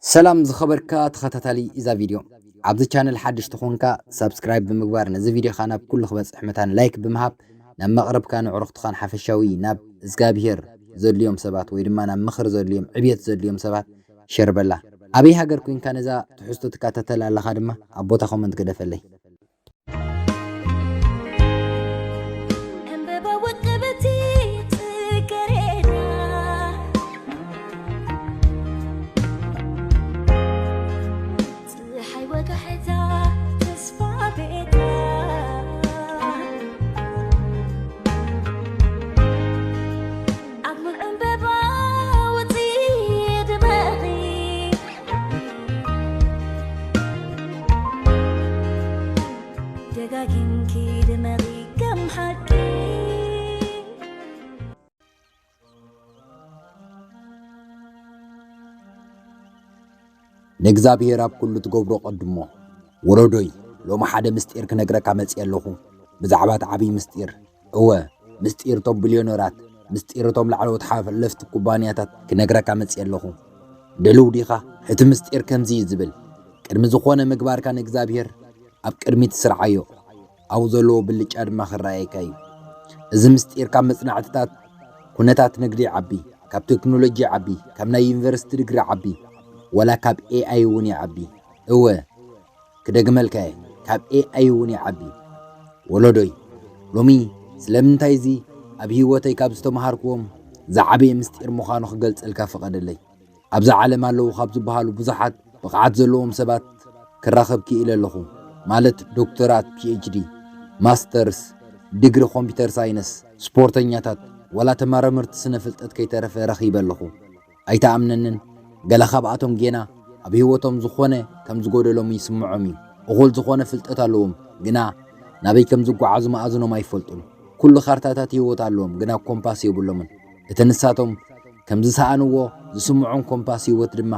ሰላም ዝኸበርካ ተኸታታሊ እዛ ቪድዮ፣ ኣብዚ ቻነል ሓድሽ ተኾንካ ሳብስክራይብ ብምግባር ነዚ ቪድዮኻ ናብ ኩሉ ክበጽሕ መታን ላይክ ብምሃብ ናብ መቕረብካ ንዕሩኽትኻን ሓፈሻዊ ናብ እግዚኣብሄር ዘድልዮም ሰባት ወይ ድማ ናብ ምኽሪ ዘድልዮም ዕብየት ዘድልዮም ሰባት ሸር በላ። ኣበይ ሃገር ኮይንካ ነዛ ትሕዝቶ ትከታተል ኣለኻ ድማ ኣብ ቦታ ኮመንት ግደፈለይ። ዕምበባ ወቀበቲ ጽጌረዳ፣ ጽሓይ ወጋሕታ ተስፋ ቤታ፣ ኣግሙል ዕምበባ ወጺ ድመቒ፣ ደጋጊምኪ ድመቒ ከም ሓቂ። ንእግዚኣብሔር ኣብ ኩሉ ትገብሮ ቀድሞ። ወለዶይ፣ ሎሚ ሓደ ምስጢር ክነግረካ መጽየ ኣለኹ። ብዛዕባ እቲ ዓብዪ ምስጢር፣ እወ፣ ምስጢር እቶም ቢልዮነራት፣ ምስጢር እቶም ላዕለዎት ሓለፍቲ ኩባንያታት ክነግረካ መጽየ ኣለኹ። ድልው ዲኻ? እቲ ምስጢር ከምዚ እዩ ዝብል፣ ቅድሚ ዝኾነ ምግባርካ ንእግዚኣብሔር ኣብ ቅድሚት ስርዓዮ፣ ኣብኡ ዘለዎ ብልጫ ድማ ክረኣየካ እዩ። እዚ ምስጢር ካብ መጽናዕትታት ኩነታት ንግዲ ይዓቢ፣ ካብ ቴክኖሎጂ ይዓቢ፣ ካብ ናይ ዩኒቨርሲቲ ድግሪ ይዓቢ፣ ወላ ካብ ኤኣይ እውን ይዓቢ። እወ፣ ክደግመልካ እየ፣ ካብ ኤኣይ እውን ይዓቢ። ወለዶይ፣ ሎሚ ስለምንታይ እዚ ኣብ ህይወተይ ካብ ዝተምሃርክዎም ዝዓበየ ምስጢር ምዃኑ ክገልጸልካ ፍቐደለይ። ኣብዛ ዓለም ኣለዉ ካብ ዝበሃሉ ብዙሓት ብቕዓት ዘለዎም ሰባት ክራኸብ ክኢለ ኣለኹ፣ ማለት ዶክተራት፣ ፒኤችዲ፣ ማስተርስ፣ ዲግሪ ኮምፒተር ሳይንስ፣ ስፖርተኛታት፣ ወላ ተመራመርቲ ስነ ፍልጠት ከይተረፈ ረኺበ ኣለኹ። ኣይትኣምነንን፣ ገለ ካብኣቶም ጌና ኣብ ህይወቶም ዝኾነ ከም ዝጎደሎም ይስምዖም እዩ። እኹል ዝኾነ ፍልጠት ኣለዎም፣ ግና ናበይ ከም ዝጓዓዙ መኣዝኖም ኣይፈልጡን። ኩሉ ካርታታት ህይወት ኣለዎም፣ ግና ኮምፓስ የብሎምን። እቲ ንሳቶም ከም ዝሰኣንዎ ዝስምዖም ኮምፓስ ህይወት ድማ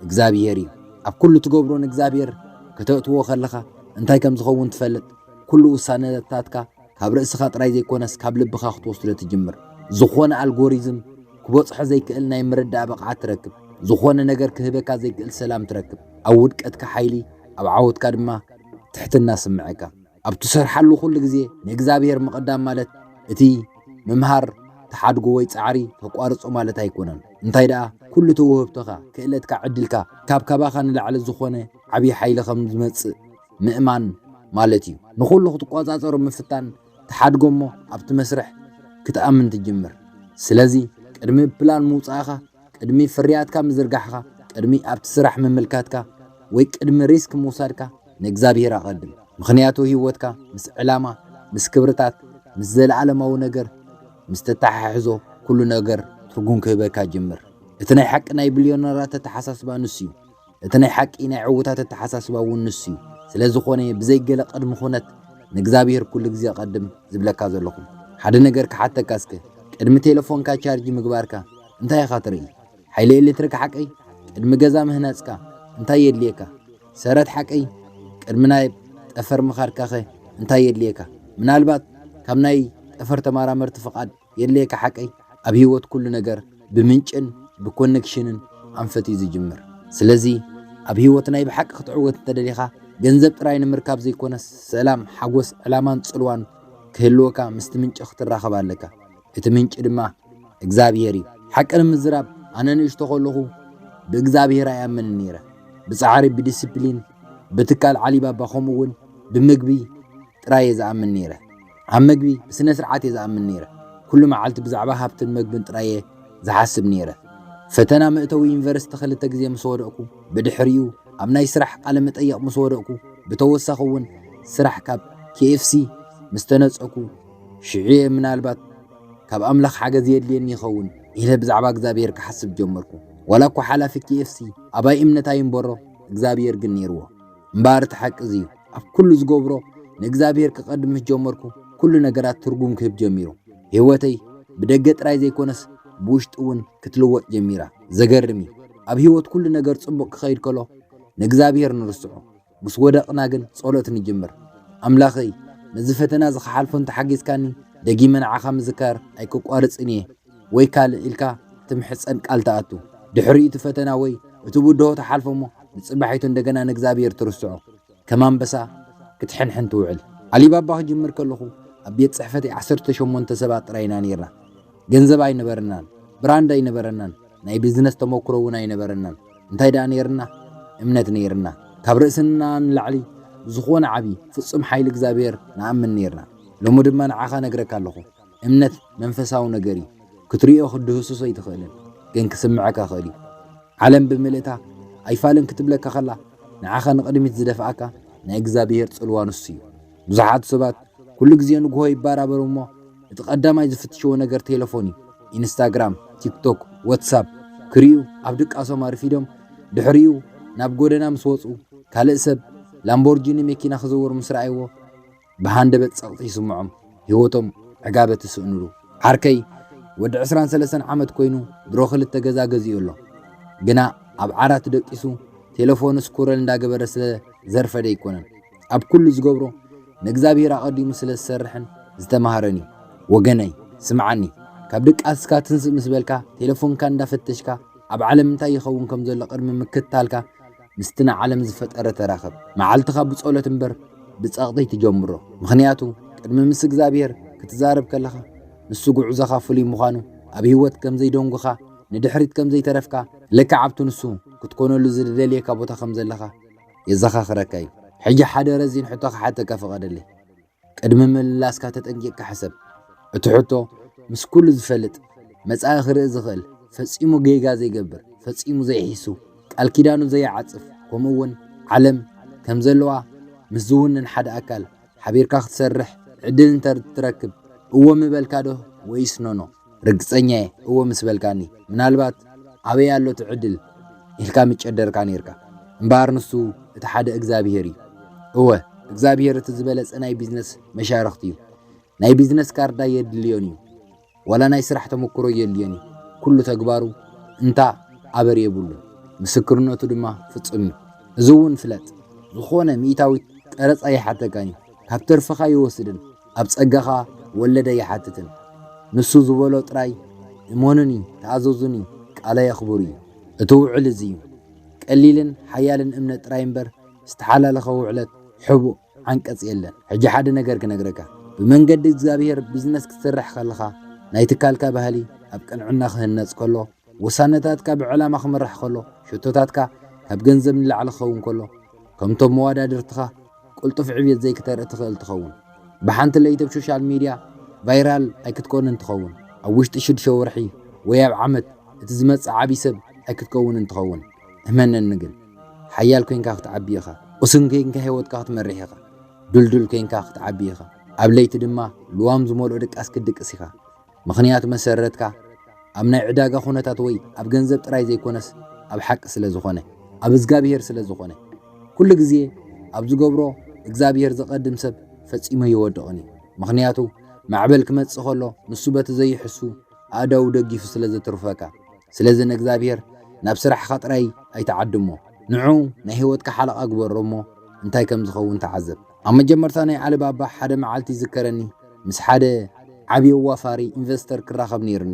እግዚኣብሄር እዩ። ኣብ ኩሉ ትገብሮ ንእግዚኣብሄር ከተእትዎ ከለኻ እንታይ ከም ዝኸውን ትፈልጥ። ኩሉ ውሳነታትካ ካብ ርእስኻ ጥራይ ዘይኮነስ ካብ ልብኻ ክትወስዶ ትጅምር። ዝኾነ ኣልጎሪዝም ክበጽሖ ዘይክእል ናይ ምርዳእ ብቕዓት ትረክብ። ዝኾነ ነገር ክህበካ ዘይክእል ሰላም ትረክብ። ኣብ ውድቀትካ ሓይሊ፣ ኣብ ዓወትካ ድማ ትሕትና ስምዐካ። ኣብ ትሰርሓሉ ኩሉ ግዜ ንእግዚኣብሔር ምቕዳም ማለት እቲ ምምሃር ትሓድጎ ወይ ጻዕሪ ተቋርጾ ማለት ኣይኮነን። እንታይ ደኣ፣ ኩሉ እቲ ውህብቶኻ፣ ክእለትካ፣ ዕድልካ ካብ ካባኻ ንላዕሊ ዝኾነ ዓብዪ ሓይሊ ከም ዝመጽእ ምእማን ማለት እዩ። ንኹሉ ክትቆጻጸሮ ምፍታን ትሓድጎ እሞ ኣብቲ መስርሕ ክትኣምን ትጅምር። ስለዚ ቅድሚ ፕላን ምውጻእኻ፣ ቅድሚ ፍርያትካ ምዝርጋሕኻ፣ ቅድሚ ኣብቲ ስራሕ ምምልካትካ ወይ ቅድሚ ሪስክ ምውሳድካ ንእግዚኣብሔር ኣቐድም። ምኽንያቱ ህይወትካ ምስ ዕላማ፣ ምስ ክብርታት፣ ምስ ዘለኣለማዊ ነገር ምስ ተተሓሕዞ ኩሉ ነገር ትርጉም ክህበካ ጅምር። እቲ ናይ ሓቂ ናይ ቢልዮነራት ኣተሓሳስባ ንሱ እዩ። እቲ ናይ ሓቂ ናይ ዕዉታት ኣተሓሳስባ እውን ንሱ እዩ። ስለ ዝኾነ ብዘይ ገለ ቅድሚ ኩነት ንእግዚኣብሔር ኩሉ ግዜ ኣቐድም ዝብለካ ዘለኹ። ሓደ ነገር ክሓተካ እስከ፣ ቅድሚ ቴሌፎንካ ቻርጅ ምግባርካ እንታይ ኢኻ ትርኢ? ሓይሊ ኤሌክትሪክ ሓቀይ? ቅድሚ ገዛ ምህናጽካ እንታይ የድልየካ? ሰረት ሓቀይ? ቅድሚ ናይ ጠፈር ምኻድካኸ እንታይ የድልየካ? ምናልባት ካብ ናይ ጠፈር ተመራመርቲ ፍቓድ የድልየካ ሓቀይ? ኣብ ህይወት ኩሉ ነገር ብምንጭን ብኮኔክሽንን ኣንፈት እዩ ዝጅምር። ስለዚ ኣብ ህይወት ናይ ብሓቂ ክትዕወት እንተደሊኻ፣ ገንዘብ ጥራይ ንምርካብ ዘይኮነስ፣ ሰላም፣ ሓጎስ፣ ዕላማን ጽልዋን ክህልወካ ምስቲ ምንጪ ክትራኸብ ኣለካ። እቲ ምንጪ ድማ እግዚኣብሄር እዩ። ሓቂ ንምዝራብ፣ ኣነ ንእሽቶ ከለኹ ብእግዚኣብሄር ኣይኣምንን ነይረ። ብጻዕሪ፣ ብዲስፕሊን፣ ብትካል ዓሊባባ፣ ከምኡ እውን ብምግቢ ጥራይ እየ ዝኣምን ነይረ። ኣብ መግቢ ብስነ ስርዓት እየ ዝኣምን ነይረ። ኩሉ መዓልቲ ብዛዕባ ሃብትን መግብን ጥራይ እየ ዝሓስብ ነይረ። ፈተና መእተዊ ዩኒቨርሲቲ ክልተ ግዜ ምስ ወደቕኩ፣ ብድሕሪኡ ኣብ ናይ ስራሕ ቃለ መጠይቕ ምስ ወደቕኩ፣ ብተወሳኺ እውን ስራሕ ካብ ኬኤፍሲ ምስ ተነጸኩ፣ ሽዑ እየ ምናልባት ካብ ኣምላኽ ሓገዝ የድልየኒ ይኸውን ኢለ ብዛዕባ እግዚኣብሔር ክሓስብ ጀመርኩ። ዋላ እኳ ሓላፊ ኬኤፍሲ ኣባይ እምነት ኣይንበሮ፣ እግዚኣብሔር ግን ነይርዎ። እምበኣር እቲ ሓቂ እዚ እዩ። ኣብ ኩሉ ዝገብሮ ንእግዚኣብሔር ክቐድም ምስ ጀመርኩ፣ ኩሉ ነገራት ትርጉም ክህብ ጀሚሩ። ህይወተይ ብደገ ጥራይ ዘይኮነስ ብውሽጢ እውን ክትልወጥ ጀሚራ። ዘገርም እዩ። ኣብ ህይወት ኩሉ ነገር ጽቡቕ ክኸይድ ከሎ ንእግዚኣብሔር ንርስዖ። ምስ ወደቕና ግን ጸሎት ንጅምር። ኣምላኸይ፣ ነዚ ፈተና እዚ ክሓልፎ እንተሓጊዝካኒ፣ ደጊመ ንዓኻ ምዝካር ኣይክቋርጽን እየ። ወይ ካልእ ኢልካ ትምሕጸን ቃል ትኣቱ። ድሕሪኡ እቲ ፈተና ወይ እቲ ብድሆ ትሓልፎ እሞ ንጽባሒቱ እንደገና ንእግዚኣብሔር ትርስዖ። ከም ኣንበሳ ክትሕንሕን ትውዕል። ኣሊባባ ክጅምር ከለኹ ኣብ ቤት ጽሕፈተይ ዓሰርተ ሸሞንተ ሰባት ጥራይ ኢና ነይርና። ገንዘብ ኣይነበረናን፣ ብራንድ ኣይነበረናን፣ ናይ ቢዝነስ ተመክሮ እውን ኣይነበረናን። እንታይ ደኣ ነይርና? እምነት ነይርና። ካብ ርእስና ንላዕሊ ዝኾነ ዓቢ ፍጹም ሓይሊ እግዚኣብሔር ንኣምን ነይርና። ሎሚ ድማ ንዓኻ ነግረካ ኣለኹ። እምነት መንፈሳዊ ነገር እዩ። ክትሪኦ ክትድህስሶ ኣይትኽእልን፣ ግን ክስምዐካ ይኽእል እዩ። ዓለም ብምልእታ ኣይፋልን ክትብለካ ከላ፣ ንዓኻ ንቕድሚት ዝደፍኣካ ናይ እግዚኣብሔር ጽልዋ ንሱ እዩ። ብዙሓት ሰባት ኩሉ ግዜ ንግሆ ይባራበሩ እሞ፣ እቲ ቀዳማይ ዝፍትሽዎ ነገር ቴሌፎን እዩ። ኢንስታግራም፣ ቲክቶክ፣ ዋትሳፕ ክርእዩ ኣብ ድቃሶም ኣርፊዶም፣ ድሕሪኡ ናብ ጎደና ምስ ወጹ፣ ካልእ ሰብ ላምቦርጂኒ መኪና ክዝውር ምስ ረኣይዎ፣ ብሃንደበት ጸቕጢ ይስምዖም፣ ህይወቶም ዕጋበት ትስእንሉ። ዓርከይ ወዲ ዕስራን ሰለስተን ዓመት ኮይኑ ድሮ ክልተ ገዛ ገዚኡ ኣሎ። ግና ኣብ ዓራት ደቂሱ ቴሌፎኑ ስኩረል እንዳገበረ ስለ ዘርፈደ ኣይኮነን። ኣብ ኩሉ ዝገብሮ ንእግዚኣብሔር ኣቐዲሙ ስለ ዝሰርሕን ዝተማህረን እዩ። ወገነይ ስምዓኒ፣ ካብ ድቃስካ ትንስእ ምስ በልካ ቴሌፎንካ እንዳፈተሽካ ኣብ ዓለም እንታይ ይኸውን ከም ዘሎ ቅድሚ ምክትታልካ ምስቲ ንዓለም ዝፈጠረ ተራኸብ። መዓልትኻ ብጸሎት እምበር ብጸቕጢ ትጀምሮ። ምኽንያቱ ቅድሚ ምስ እግዚኣብሔር ክትዛረብ ከለኻ ንሱ ጉዕዞኻ ፍሉይ ምዃኑ፣ ኣብ ህይወት ከም ዘይደንጉኻ፣ ንድሕሪት ከም ዘይተረፍካ፣ ልክዕ ኣብቲ ንሱ ክትኮነሉ ዝደልየካ ቦታ ከም ዘለኻ የዘኻኽረካ እዩ። ሕጂ ሓደ ረዚን ሕቶ ክሓተካ ፍቐደለይ። ቅድሚ ምምላስካ ተጠንቂቕካ ሕሰብ። እቲ ሕቶ ምስ ኩሉ ዝፈልጥ፣ መጻኢ ክርኢ ዝኽእል፣ ፈጺሙ ጌጋ ዘይገብር፣ ፈጺሙ ዘይሒሱ፣ ቃል ኪዳኑ ዘይዓጽፍ፣ ከምኡ እውን ዓለም ከም ዘለዋ ምስ ዝውንን ሓደ ኣካል ሓቢርካ ክትሰርሕ ዕድል እንተ ትረክብ፣ እወ ምበልካ ዶ ወይስ ኖኖ? ርግጸኛ እየ እወ ምስ በልካኒ፣ ምናልባት ኣበይ ኣሎ እቲ ዕድል ኢልካ ምጨደርካ ነይርካ። እምበኣር ንሱ እቲ ሓደ እግዚኣብሄር እዩ። እወ፣ እግዚኣብሄር እቲ ዝበለጸ ናይ ቢዝነስ መሻርኽቲ እዩ። ናይ ቢዝነስ ካርድ ኣየድልዮን እዩ። ዋላ ናይ ስራሕ ተመክሮ ኣየድልዮን እዩ። ኩሉ ተግባሩ እንታ ኣበር የብሉን። ምስክርነቱ ድማ ፍጹም እዩ። እዚ እውን ፍለጥ፣ ዝኾነ ሚእታዊት ቀረጽ ኣይሓተካን እዩ። ካብ ተርፍኻ ይወስድን ኣብ ጸጋኻ ወለድ ኣይሓትትን። ንሱ ዝበሎ ጥራይ እመኑኒ፣ ተኣዘዙኒ፣ ቃለይ ኣኽብሩ እዩ። እቲ ውዕል እዚ እዩ። ቀሊልን ሓያልን እምነት ጥራይ እምበር ዝተሓላለኸ ውዕለት ሕቡእ ዓንቀጽ የለን። ሕጂ ሓደ ነገር ክነግረካ። ብመንገዲ እግዚኣብሔር ቢዝነስ ክትሰርሕ ከለኻ ናይ ትካልካ ባህሊ ኣብ ቅንዕና ክህነጽ ከሎ፣ ውሳነታትካ ብዕላማ ክምራሕ ከሎ፣ ሽቶታትካ ካብ ገንዘብ ንላዕሊ ክኸውን ከሎ፣ ከምቶም መወዳድርትኻ ቅልጡፍ ዕብየት ዘይክተርኢ ትኽእል ትኸውን። ብሓንቲ ለይቲ ኣብ ሶሻል ሚድያ ቫይራል ኣይክትኮንን ትኸውን። ኣብ ውሽጢ ሽዱሽተ ወርሒ ወይ ኣብ ዓመት እቲ ዝመጽእ ዓብዪ ሰብ ኣይክትከውንን ትኸውን። እመነኒ ግን፣ ሓያል ኮይንካ ክትዓቢ ኢኻ። ቁስን ኮይንካ ህይወትካ ክትመርሕ ኢኻ። ድልዱል ኮይንካ ክትዓቢ ኢኻ። ኣብ ለይቲ ድማ ልዋም ዝመልኦ ድቃስ ክትድቅስ ኢኻ። ምኽንያቱ መሰረትካ ኣብ ናይ ዕዳጋ ኩነታት ወይ ኣብ ገንዘብ ጥራይ ዘይኮነስ ኣብ ሓቂ ስለ ዝኾነ፣ ኣብ እግዚኣብሄር ስለ ዝኾነ። ኩሉ ግዜ ኣብ ዝገብሮ እግዚኣብሄር ዘቐድም ሰብ ፈጺሙ ኣይወድቕን እዩ። ምኽንያቱ ማዕበል ክመጽእ ከሎ ንሱ በቲ ዘይሕሱ ኣእዳዉ ደጊፉ ስለ ዘትርፈካ። ስለዚ ንእግዚኣብሄር ናብ ስራሕኻ ጥራይ ኣይትዓድሞ። ንዑ ናይ ህይወትካ ሓለቓ ግበሮ እሞ እንታይ ከም ዝኸውን ተዓዘብ። ኣብ መጀመርታ ናይ ዓሊባባ ሓደ መዓልቲ ይዝከረኒ፣ ምስ ሓደ ዓብዪ ኣዋፋሪ ኢንቨስተር ክራኸብ ነይሩኒ።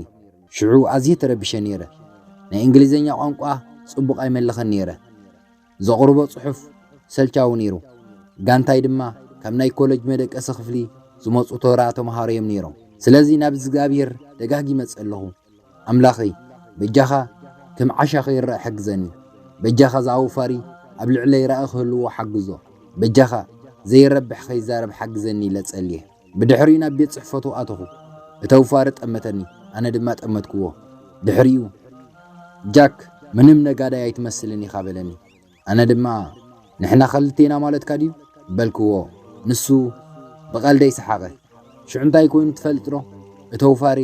ሽዑ ኣዝየ ተረቢሸ ነይረ። ናይ እንግሊዝኛ ቋንቋ ጽቡቕ ኣይመልኽን ነይረ። ዘቕርቦ ጽሑፍ ሰልቻዊ ነይሩ። ጋንታይ ድማ ካብ ናይ ኮለጅ መደቀሲ ክፍሊ ዝመጹ ተራ ተምሃሮ እዮም ነይሮም። ስለዚ ናብ እግዚኣብሔር ደጋጊመ ጸለኹ። ኣምላኸይ፣ በጃኻ ከም ዓሻ ከይረኣ ሓግዘኒ። በጃኻ እዚ ኣውፋሪ ኣብ ልዕለይ ራኢ ክህልዎ ሓግዞ። በጃኻ ዘይረብሕ ከይዛረብ ሓግዘኒ ኢለ ጸልየ። ብድሕሪኡ ናብ ቤት ጽሕፈቱ ኣተኹ። እቲ ኣውፋሪ ጠመተኒ፣ ኣነ ድማ ጠመትክዎ። ድሕሪኡ፣ "ጃክ፣ ምንም ነጋዳይ ኣይትመስልን ኢኻ" በለኒ። ኣነ ድማ፣ "ንሕና ክልቴና ማለትካ ድዩ?" በልክዎ። ንሱ ብቐልደይ ሰሓቐ። ሽዑ እንታይ ኮይኑ ትፈልጥ ዶ? እቲ ኣውፋሪ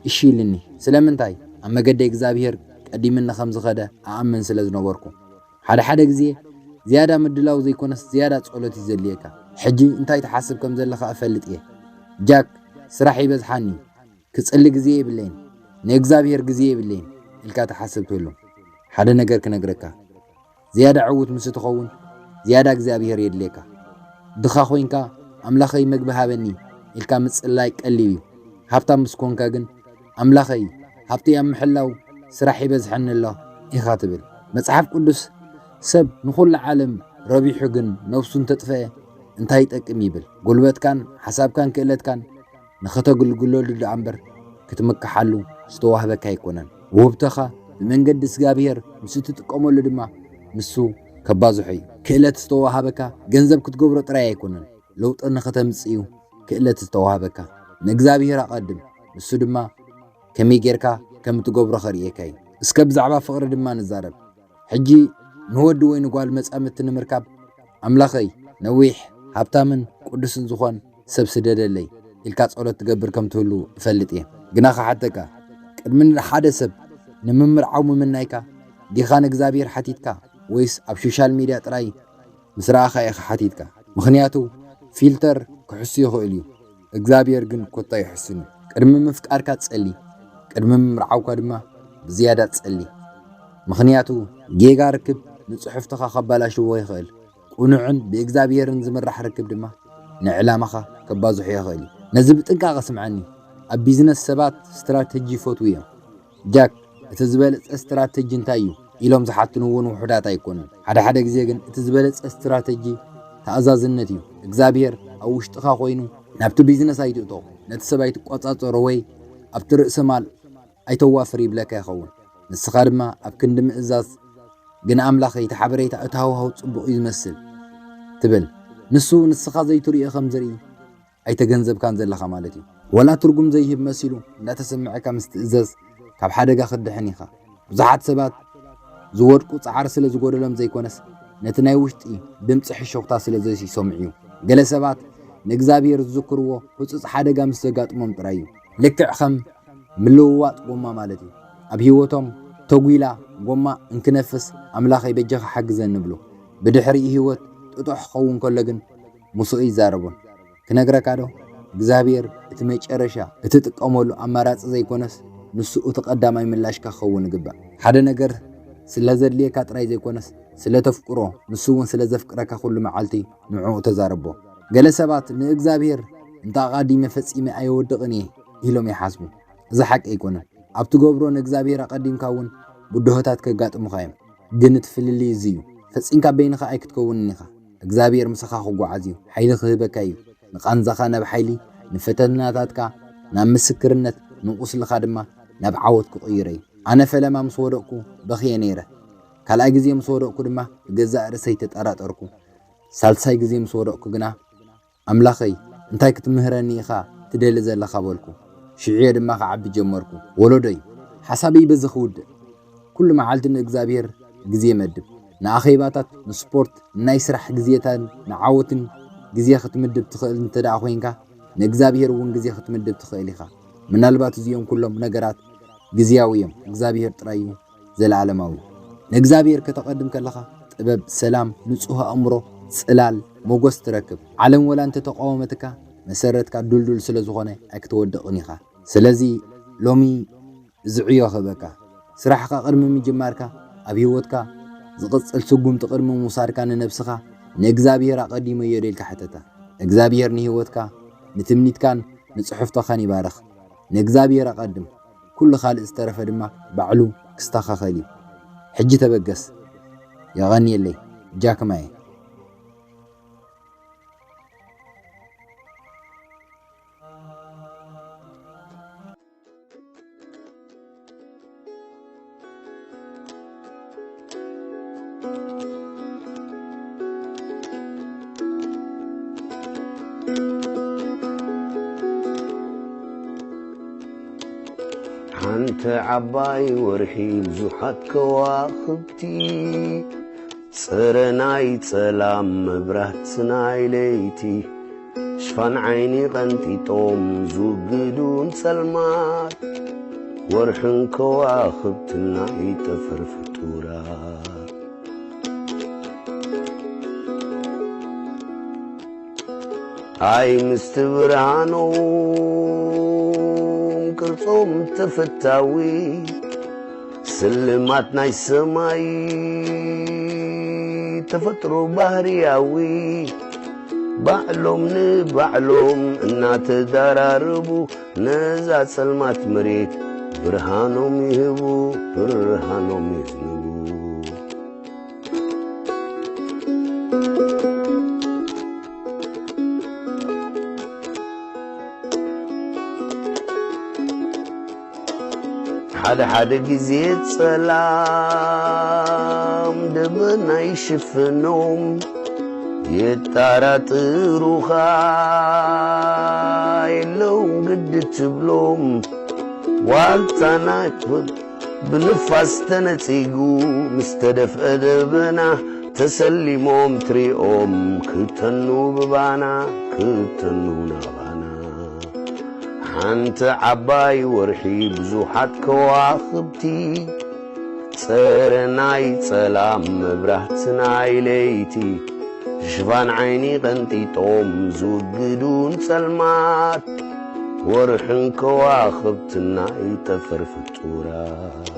እሺ ኢልኒ። ስለምንታይ? ኣብ መገደይ እግዚኣብሄር ቀዲምኒ ከም ዝኸደ ኣኣምን ስለ ዝነበርኩ። ሓደ ሓደ ግዜ ዝያዳ ምድላው ዘይኮነስ ዝያዳ ጸሎት እዩ ዘድልየካ። ሕጂ እንታይ ትሓስብ ከም ዘለኻ እፈልጥ እየ። ጃክ፣ ስራሕ ይበዝሓኒ፣ ክጽሊ ግዜ የብለይን፣ ንእግዚኣብሔር ግዜ የብለይን ኢልካ ትሓስብ ትህሉ። ሓደ ነገር ክነግረካ፣ ዝያዳ ዕዉት ምስ ትኸውን ዝያዳ እግዚኣብሔር የድልየካ። ድኻ ኮይንካ ኣምላኸይ መግቢ ሃበኒ ኢልካ ምጽላይ ቀሊል እዩ። ሃብታም ምስ ኮንካ ግን ኣምላኸይ ሃብተይ ኣብ ምሕላው ስራሕ ይበዝሐኒ ኣሎ ኢኻ ትብል። መጽሓፍ ቅዱስ፣ "ሰብ ንኹሉ ዓለም ረቢሑ ግን ነፍሱ እንተጥፍአ እንታይ ይጠቅም?" ይብል። ጉልበትካን ሓሳብካን ክእለትካን ንኸተግልግለሉ ደኣ እምበር ክትምክሓሉ ዝተዋህበካ ኣይኮነን። ውህብቶኻ ብመንገዲ እግዚኣብሔር ምስ እትጥቀመሉ ድማ ንሱ ከባዝሖ እዩ። ክእለት ዝተዋሃበካ ገንዘብ ክትገብሮ ጥራይ ኣይኮነን፣ ለውጢ ንኸተምጽእ እዩ ክእለት ዝተዋሃበካ። ንእግዚኣብሔር ኣቐድም፣ ንሱ ድማ ከመይ ጌርካ ከም እትገብሮ ኸርእየካ እዩ። እስከ ብዛዕባ ፍቕሪ ድማ ንዛረብ። ሕጂ ንወዲ ወይ ንጓል መጻምድቲ ንምርካብ፣ "ኣምላኸይ፣ ነዊሕ፣ ሃብታምን ቅዱስን ዝኾን ሰብ ስደደለይ" ኢልካ ጸሎት ትገብር ከም ትህሉ እፈልጥ እየ። ግና ክሓተካ፣ ቅድሚ ሓደ ሰብ ንምምርዓው ምምናይካ፣ ዲኻ ንእግዚኣብሔር ሓቲትካ ወይስ ኣብ ሶሻል ሚድያ ጥራይ ምስ ረኣኻ ኢኻ ሓቲትካ? ምኽንያቱ ፊልተር ክሕሱ ይኽእል እዩ፣ እግዚኣብሔር ግን ኮታ ኣይሕሱን እዩ። ቅድሚ ምፍቃርካ ጸሊ፣ ቅድሚ ምምርዓውካ ድማ ብዝያዳ ጸሊ። ምኽንያቱ ጌጋ ርክብ ንጽሑፍትኻ ከባላሽዎ ይኽእል። ቅኑዕን ብእግዚኣብሔርን ዝምራሕ ርክብ ድማ ንዕላማኻ ከባዝሖ ይኽእል እዩ። ነዚ ብጥንቃቐ ስምዓኒ። ኣብ ቢዝነስ ሰባት ስትራተጂ ይፈትዉ እዮም። "ጃክ፣ እቲ ዝበለጸ ስትራተጂ እንታይ እዩ?" ኢሎም ዝሓትኑ እውን ውሑዳት ኣይኮኑን። ሓደ ሓደ ግዜ ግን እቲ ዝበለጸ ስትራተጂ ተኣዛዝነት እዩ። እግዚኣብሔር ኣብ ውሽጥኻ ኮይኑ ናብቲ ቢዝነስ ኣይትእቶ፣ ነቲ ሰብ ኣይትቆጻጸሮ ወይ ኣብቲ ርእሰ ማል ኣይተዋፍር ይብለካ ይኸውን። ንስኻ ድማ ኣብ ክንዲ ምእዛዝ፣ "ግን ኣምላኸይ፣ እቲ ሓበሬታ፣ እቲ ሃዋህው ጽቡቕ እዩ ዝመስል" ትብል። ንሱ ንስኻ ዘይትርእዮ ከም ዝርኢ ኣይተገንዘብካን ዘለኻ ማለት እዩ። ወላ ትርጉም ዘይህብ መሲሉ እንዳተሰምዐካ ምስ ትእዘዝ፣ ካብ ሓደጋ ክትድሕን ኢኻ። ብዙሓት ሰባት ዝወድቁ ጻዕሪ ስለ ዝጎደሎም ዘይኮነስ፣ ነቲ ናይ ውሽጢ ድምጺ ሕሾኽታ ስለ ዘይሰምዑ እዩ። ገለ ሰባት ንእግዚኣብሔር ዝዝክርዎ ህጹጽ ሓደጋ ምስ ዘጋጥሞም ጥራይ እዩ። ልክዕ ከም ምልውዋጥ ጎማ ማለት እዩ። ኣብ ህይወቶም ተጒላ ጎማ እንክነፍስ፣ "ኣምላኸይ በጃኻ ሓግዘኒ" ብሎ። ብድሕሪኡ ህይወት ጥጡሕ ክኸውን ከሎ ግን ምስኡ ይዛረቡን። ክነግረካ ዶ? እግዚኣብሔር እቲ መጨረሻ እትጥቀመሉ ኣማራጺ ዘይኮነስ፣ ንሱ እቲ ቀዳማይ ምላሽካ ክኸውን ይግባእ። ሓደ ነገር ስለ ዘድልየካ ጥራይ ዘይኮነስ፣ ስለ ተፍቅሮ፣ ንሱ እውን ስለ ዘፍቅረካ ኩሉ መዓልቲ ንዕኡ ተዛረቦ። ገለ ሰባት ንእግዚኣብሔር እንተ ኣቓዲመ ፈጺመ ኣየወድቕን እየ ኢሎም ይሓስቡ። እዚ ሓቂ ኣይኮነን። ኣብ ትገብሮ ንእግዚኣብሔር ኣቐዲምካ እውን ብድሆታት ከጋጥሙኻ እዮም። ግን እቲ ፍልልይ እዚ እዩ። ፈጺምካ በይንኻ ኣይክትከውንን ኢኻ። እግዚኣብሔር ምሳኻ ክጓዓዝ እዩ። ሓይሊ ክህበካ እዩ። ንቓንዛኻ ናብ ሓይሊ፣ ንፈተናታትካ ናብ ምስክርነት፣ ንቑስልኻ ድማ ናብ ዓወት ክቕይሮ እዩ። ኣነ ፈለማ ምስ ወደቕኩ በኽየ ነይረ። ካልኣይ ግዜ ምስ ወደቕኩ ድማ ብገዛእ ርእሰይ ተጠራጠርኩ። ሳልሳይ ግዜ ምስ ወደቕኩ ግና፣ "ኣምላኸይ፣ እንታይ ክትምህረኒ ኢኻ ትደሊ ዘለኻ?" በልኩ። ሽዑ ድማ ክዓቢ ጀመርኩ። ወለዶይ፣ ሓሳበይ በዚ ክውድእ። ኩሉ መዓልቲ ንእግዚኣብሔር ግዜ መድብ። ንኣኼባታት፣ ንስፖርት፣ ንናይ ስራሕ ግዜታን ንዓወትን ግዜ ክትምድብ ትኽእል እንተ ደኣ ኮይንካ፣ ንእግዚኣብሔር እውን ግዜ ክትምድብ ትኽእል ኢኻ። ምናልባት እዚኦም ኩሎም ነገራት ግዜያዊ እዮም፣ እግዚኣብሔር ጥራይ እዩ ዘለኣለማዊ። ንእግዚኣብሔር ከተቐድም ከለኻ ጥበብ፣ ሰላም፣ ንጹህ ኣእምሮ፣ ጽላል፣ ሞገስ ትረክብ። ዓለም ወላ እንተ ተቃወመትካ፣ መሰረትካ ድልዱል ስለ ዝኾነ ኣይክትወድቕን ኢኻ። ስለዚ ሎሚ እዚ ዕዮ ክህበካ፣ ስራሕካ ቅድሚ ምጅማርካ፣ ኣብ ህይወትካ ዝቕጽል ስጉምቲ ቅድሚ ምውሳድካ ንነብስኻ ንእግዚኣብሔር ኣቐዲመዮ ዶ ኢልካ ሕተታ። እግዚኣብሔር ንህይወትካ፣ ንትምኒትካን ንጽሑፍቶኻን ይባርኽ። ንእግዚኣብሔር ኣቐድም፣ ኩሉ ካልእ ዝተረፈ ድማ ባዕሉ ክስተኻኸል እዩ። ሕጂ ተበገስ። የቐንየለይ። ጃክማየ። ሓንቲ ዓባይ ወርሒ ብዙሓት ከዋኽብቲ፣ ጸረ ናይ ጸላም መብራት ናይ ለይቲ፣ ሽፋን ዓይኒ ቀንጢጦም ዝውግዱ ንጸልማት፣ ወርሕን ከዋኽብትን ናይ ጠፈር ፍጡራት። ኣይ ምስቲ ብርሃኖም ቅርጾም ተፈታዊ፣ ስልማት ናይ ሰማይ ተፈጥሮ ባህርያዊ፣ ባዕሎም ንባዕሎም እናተዳራረቡ፣ ነዛ ጸልማት መሬት ብርሃኖም ይህቡ፣ ብርሃኖም የዝንቡ። ሓደ ሓደ ግዜ ጸላም ደበና ይሽፍኖም፣ የጣራጥሩኻ የለውን ግዲ ትብሎም። ዋልታና ብንፋስ ተነጺጉ ምስ ተደፍአ ደበና ተሰሊሞም ትሪኦም ክተኑ ብባና ክተኑ ናባና። ሓንቲ ዓባይ ወርሒ ብዙሓት ከዋኽብቲ ጸረ ናይ ጸላም መብራህቲ ናይ ለይቲ ሽፋን ዓይኒ ቀንጢጦም ዝውግዱን ጸልማት ወርሕን ከዋኽብትን ናይ ጠፈር ፍጡራት።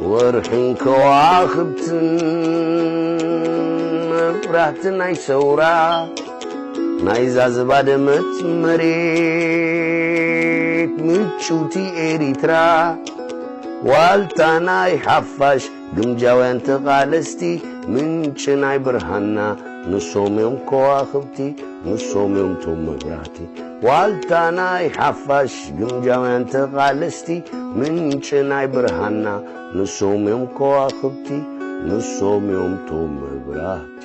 ወርሕን ከዋኽብትን መብራህቲ ናይ ሰውራ ናይዛ ዝባደመት መሬት ምጭውቲ ኤሪትራ። ዋልታ ናይ ሓፋሽ ግምጃውያን ተቓለስቲ ምንጪ ናይ ብርሃና ንሶም እዮም ከዋኽብቲ ንሶም እዮም ቶም መብራህቲ። ዋልታ ናይ ሓፋሽ ግምጃውያን ተቓለስቲ ምንጪ ናይ ብርሃና ንሶም እዮም ከዋኽብቲ ንሶም እዮም ቶም መብራህቲ።